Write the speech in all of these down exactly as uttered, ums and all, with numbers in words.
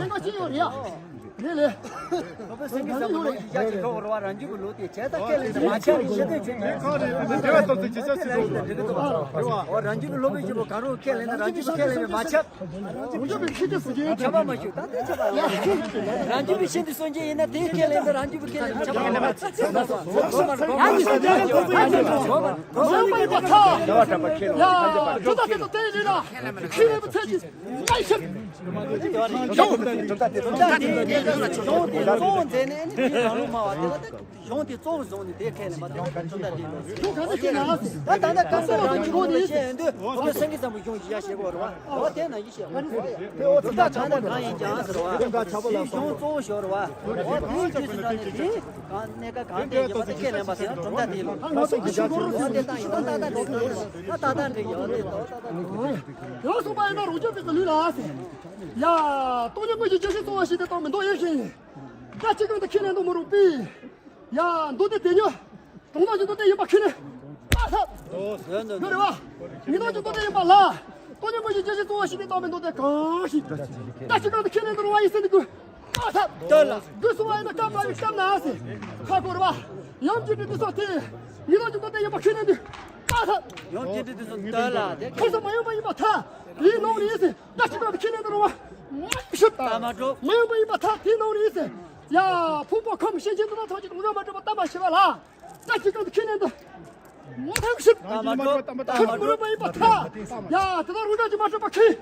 ལས་ཀ་ཅི་ཡོད་རེད་ཡ། ལས་ལས། ཁོ་པའི་སེང་གེ་བཟང་པོ་ལོ་ཡི་ཡ་ཞིག་ལོ་བར་བ་རང་རྒྱུད་ཀྱི་ལོ་དེ་བྱས་ད་ཁས་ལེན་ཏེ་མ་ཆགས་ཤེས་ཏེ་ཆུ་ཉེ། ཁོ་རེ་རེ་བ་ཏོག་ཙི་ཅི་ཆ་སི་ཏོག་རེ་བ། ཨོ་རང་རྒྱུད་ཀྱི་ལོ་པའི་སྐྱེས་བུ་ག་རུ་ཁས་ལེན་ན་རང་རྒྱུད་ཀྱི་ཁས་ལེན་པས་མ་ཆགས། རང་རྒྱུད་པའི་ཁྱི་དེ་སུ་ཅི་ཡོད་ཆ་པ་མ་ཞུ་ད་དེ་ཆ་པ་ཡ། རང་རྒྱུད་པའི་ཤིན་ཏུ་སུ་ཅི་ཡིན་ན་དེ་ཁས་ལེན་ཏེ་རང་རྒྱུད་པའི་ཁས་ལེན་ཆ་པ་མ་ཆགས། ཡ་ནི་སུ་ཅི་ཡོད་ཆ་པ་མ་ཆགས། ཡ་ཇོ་ད་དེ་ཚོ་དེ་ཡིན་ན་ཁྱི་ལེན་པ་ཚད་ཀྱི། ལྟ་ཞིབ། གཞུང་དེ་གཙོ་བོ་མཛད་ནས་ནི་དེའི་རང་ལུགས་སྨྲ་བ་དེ་ལ་ད་གཞུང་དེ་གཙོ་བོ་བཟུང་ནས་དེའི་ཁས་ལེན་པ་དེ་ལ་གཙོ་བོ་དེ་ལ། གཞུང་ག་འདྲ་བྱས་ན། ད་ད་ལྟ་སྐབས་སུ་རང་གི་ཁོང་དེ་བཤད་ཡོང་དུས་ཨོ་སེང་གེ་བཟང་པོ་གཞུང་ཞིག་ཡ་ཞེས་པ་རེད་བ། ཨོ་དེ་ན་ཡི་ཞེས་པ་རེད་བ། དེ་ཨོ་ད་གང་དང་གང་ཡིན་ཀྱང་ཟེར་བ། དེའི་གཞུང་གཙོ་བོ་ཞོར་བ། ཨོ་དེའི་རྗེས་སུ་འབྲངས་ནས་དེའི་གང་གནས་སྐབས་གང་དེ་ཡིན་པ་དེ་ཁས་ལེན་པ་དེ་ཡང་གྲུབ་མཐའ་དེ་ལ། ཨོ་དེ་ད་ཡིན་ན་ད་ད་འགྲིག་ཡོད་དེ་ད་ད་ད་འགྲིག་ཡོད། ཡང་གསུངས་པ་ཡིན་ན་རང་རྒྱུད་པའི་ལུས་ལ། ཡ། སྟོང་ཉིད་སྨོན་ཞིང་བརྒྱ་བྱིན་གཙོ་བོ་ཞིག་དེ་དང་མི་འདོགས་ཡེ་ཤེས་ཡིན། ད་ཅི་གང་དུ་ཁས་ལེན་དུ་མི་རུང་པས། ཡ། མདོ་སྡེ་དེ་ཉིད་དོན་དམ་གྱི་མདོ་སྡེ་ཡིན་པ་ཁས་ལེན་མ་ཐུབ། ཡོད་རེད་བ། ངེས་དོན་གྱི་མདོ་སྡེ་ཡིན་པ་ལ། སྟོང་ཉིད་སྨོན་ཞིང་བརྒྱ་བྱིན་གཙོ་བོ་ཞིག་དེ་དང་མི་འདོགས་ཏེ་གང་ཞིག་ད་ཅི་གང་དུ་ཁས་ལེན་དུ་རུང་བ་ཡིན་ཟེར་ནི་དགོས་མ་ཐུབ། དོན་ལ། དགོས་སོང་བ་ཡིན་ན་སྐབས་འབའ་བའི་སྐབས་ན་ཟེར། ཁ་སྐོར་བ། ཡང་གཅིག་ཏུ་དུ་སོགས་ཏེ། ངེས་དོན་གྱི་མདོ་སྡེ་ཡིན་པ་ཁས་ལེན་དུ་མ་ཐུབ། ཡང་གཅིག་ཏུ་དུ་སོགས་དོན་ལ་དེ་ཁ་སང་མ་ཡིན་པ་ཡིན་པ་ཐ། དེའི་ནང་ནས་ཟེར། ད་ཅི་གང་དུ་ཁས་ལེན་དུ་རུང་བ། མ་ཤི། ད་མ་འགྲོ། མ་ཡིན་པ་ཡིན་པ་ཐ། དེའི་ནང་ནས་ཟེར། ཡ། ཕུང་པོ་ཁམས་སེམས་ཅན་དུ་ན་ཐམས་ཅད་དུ་ངོ་མ་འགྲོ་བ་དམ་པ་ཞི་བ་ལ། ད་ཅི་གང་དུ་ཁས་ལེན་དུ་མ་ཐུབ་ཤི། ད་མ་འགྲོ། ད་མ་འགྲོ། མ་ཡིན་པ་ཡིན་པ་ཐ། ཡ། དེ་དག་རང་རྒྱུད་ཀྱི་མ་གྲུབ་པ་ཁས་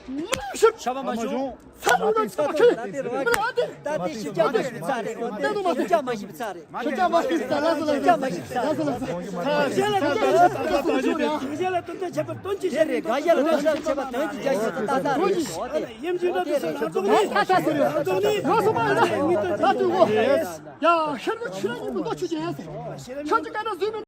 མ་ཤི། ཆ་པ་མ་བྱུང་། ས་རུ་ལ་ཆ་པ་ཁྱེད། མི་ལ་ཨ་ཏི། ད་ཏི་ཤི་ཀྱང་མ་ཤི་ཚ་རེད། ཏི་ཤི་ཀྱང་མ་ཤི་ཚ་རེད། ཤི་ཀྱང་མ་ཤི་ཚ་རེད། ཤི་ཀྱང་མ་ཤི་ཚ་རེད། གཞན་ལ་དོན་དག་བྱེད་པ་དོན་གྱི་རྒྱ་ཡོད་ད་ད་རེད། གཞན་ལ་དོན་དག་བྱེད་པ་དོན་གྱི་རྒྱ་ཡོད་ད་ད་རེད། ཡེམ་ཆེན་ད་དུ་སོང་ལ་རྫོགས་ནི། ད་ད་ཟེར་ཡོད། ང་སོ་མ་ཡིན་ན་ད་དུ་གོ། ཡ། ཤར་གོ་ཆུ་ར་ཉིད་དུ་མདོ་ཆུ་ཅན་ཟེར། ཁྱོད་ཀྱི་ཀ་ན་བཟོས་མི་